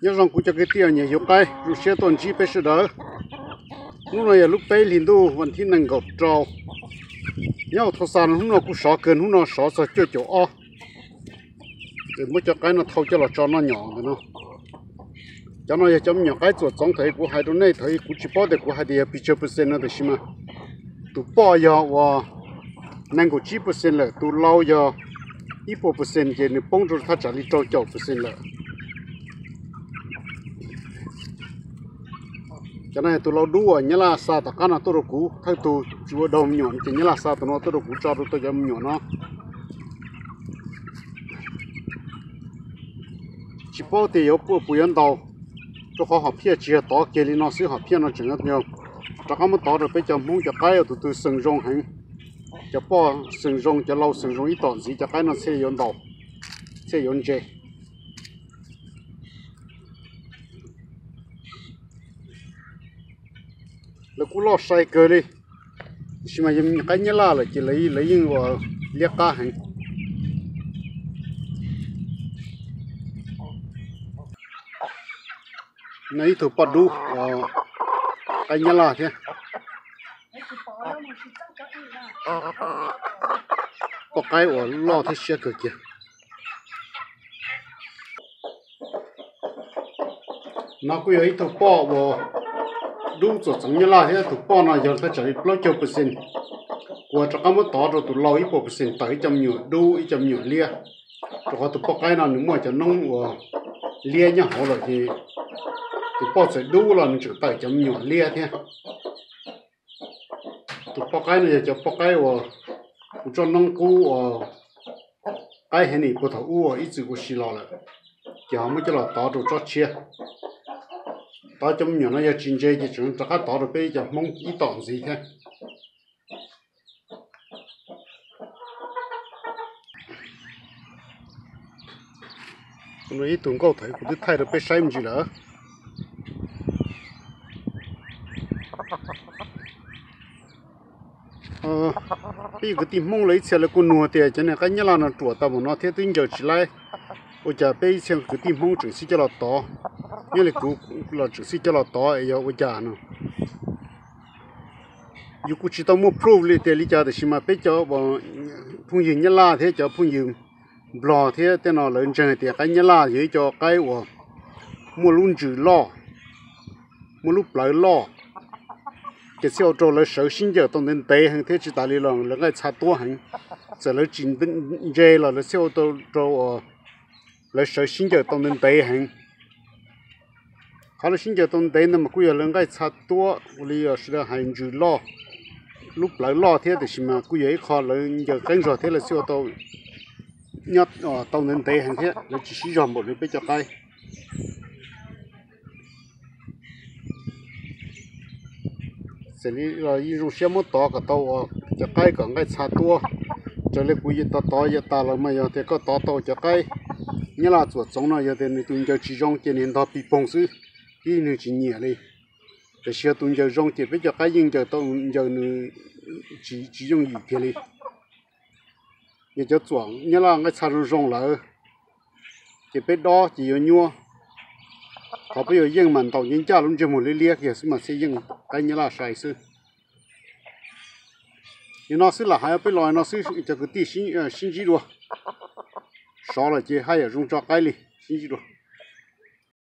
Nyob zoo kuv cov kwv tij nyiam yug qaib, zoo siab tuaj ntsib peb sawv daws. Hnub no yog lub peb hlis ntuj vas thib nees nkaum rau. Nyob hauv Thoj Xas no hnub no kuj sov kawg, hnub no sov txog cuaj caum ob. Muab cov qaib no thau coj los tso noj nyom ntawm no. Cov no yog cov me nyuam qaib txuam txoov thaum kuv hais rau nej, thaum kuv tsis paub tias kuv hais tias yog pes tsawg percent no, tiam sis mas tus poj yog uas nees nkaum tsib percent lawm, tus lau yog ib puas percent, ces nws poob rau thaj tsam li rau caum percent lawm. Cov no tus lau dub uas Nyab Laj xa tom qab no tuaj rau kuv, thawj tug tsis ua daug me nyuam ces Nyab Laj xa tus no tuaj rau kuv tso rau tau cov me nyuam no. Tsis paub tias yuav puas yuav ntau, rau qhov hom phiaj tsis yog tov kiag li no xwb, hom phiaj no tseem yog rov qab muab tov rau peb cov Hmoob cov qaib uas tus twg xeem zoo heev, cov poj xeem zoo, cov lau xeem zoo ib tom ntxiv, cov qaib no thiaj yuav ntau, thiaj yuav ntse. Lawv kuj loj sai kawg li, tiam sis mas yog qaib Nyab Laj lawm ces lawv yeej ua liab qab heev. No ib tug poj dub, qaib Nyab Laj thiab. Poj qaib uas loj thiab siab kawg kiag. No kuj yog ib tug poj uas dub txuam txoov Nyab Laj thiab, tus poj no yog thaj tsam li plaub caug percent. Kuv rov qab muab tov rau tus lau ib puas percent, tawm ib co me nyuam dub ib co me nyuam liab, rau qhov tus poj qaib no nws muaj cov noob uas liab nyob hauv lawm ces tus poj txawm dub los nws tseem tawm cov me nyuam liab thiab. Tus poj qaib no yog cov poj qaib uas kuv tsob noob qub uas qaib hev nis puag thaum ub uas ib txwm ua si los lawm, ces ho muab coj los tov rau tsob tshiab. Tov cov me nyuam no yog tsis ntse ces tseem rov qab tov rau peb cov Hmoob ib tom ntxiv thiab. Ib tug nkauj thaum kuv twb thaij rau peb saib me ntsis lawm. Peb kwv tij Hmoob lawv ib txhia lawv kuj nug tias cov niag qaib Nyab Laj no ruam tau npaum no thiab twb ncaws tsis laib, ua cas peb ib txhia kwv tij Hmoob tseem xij coj los tov, nyob li kuv los tseem xij coj los tov es yog ua cas no. Yus kuj tsis tau muaj proof li tias li cas, tiam sis mas peb cov phooj ywg Nyab Laj thiab cov phooj ywg Nplog thiab tej no lawv ntseeg hais tias qaib Nyab Laj yog ib co qaib uas muaj lub ntsws loj, muaj lub plawv loj, ces thiaj ua rau lawv sawv sib ncaws tau ntev ntev heev thiab tsis tas li los lawv nqaij txha tuab heev. Txawm lawv tsis ntse los lawv thiaj ua rau lawv sawv sib ncaws tau ntev ntev heev. Qhov lawv sib ncaws tau ntev ntawd mas kuj yog lawv nqaij txha tuab ua li sawv daws hais ntsws loj, lub plawv loj thiab, tiam sis mas kuj yog ib qho lawv ncaws qeeb zog thiab lawv thiaj ua tau nyob tau ntev ntev heev thiab lawv tsis sib zog npaum li peb cov qaib. Txawm li los yeej zoo siab muab tov kom tau cov qaib kom nqaij txha tuab. Raws li kuv tov tov yav tas los mas yog tias koj tov tau cov qaib Nyab Laj txuam txoov no, yog tias nws tus ncaws tsis zoo ces niag ntog pig poog xwb, ib nws tsis nyiam li. Tiam sis yog tus ncaws zoo ces peb cov qaib yeej ncaws tau, ncaws nws tsis yooj yim kiag li. Yog cov txuam Nyab Laj nqaij txha zoo zoo lawm, ces peb dob ces yuav nyuab. Qhov peb yuav yeej mas ntaus ncaj ncaj lub ntsej muag liab liab kiag xwb mas thiaj yeej qaib Nyab Laj sai xwb. Li no xwb lam hais peb los no xwb cov kwv tij, sib ntsib dua. Sov lawm ces haj yam zoo tso qaib li, sib ntsib dua.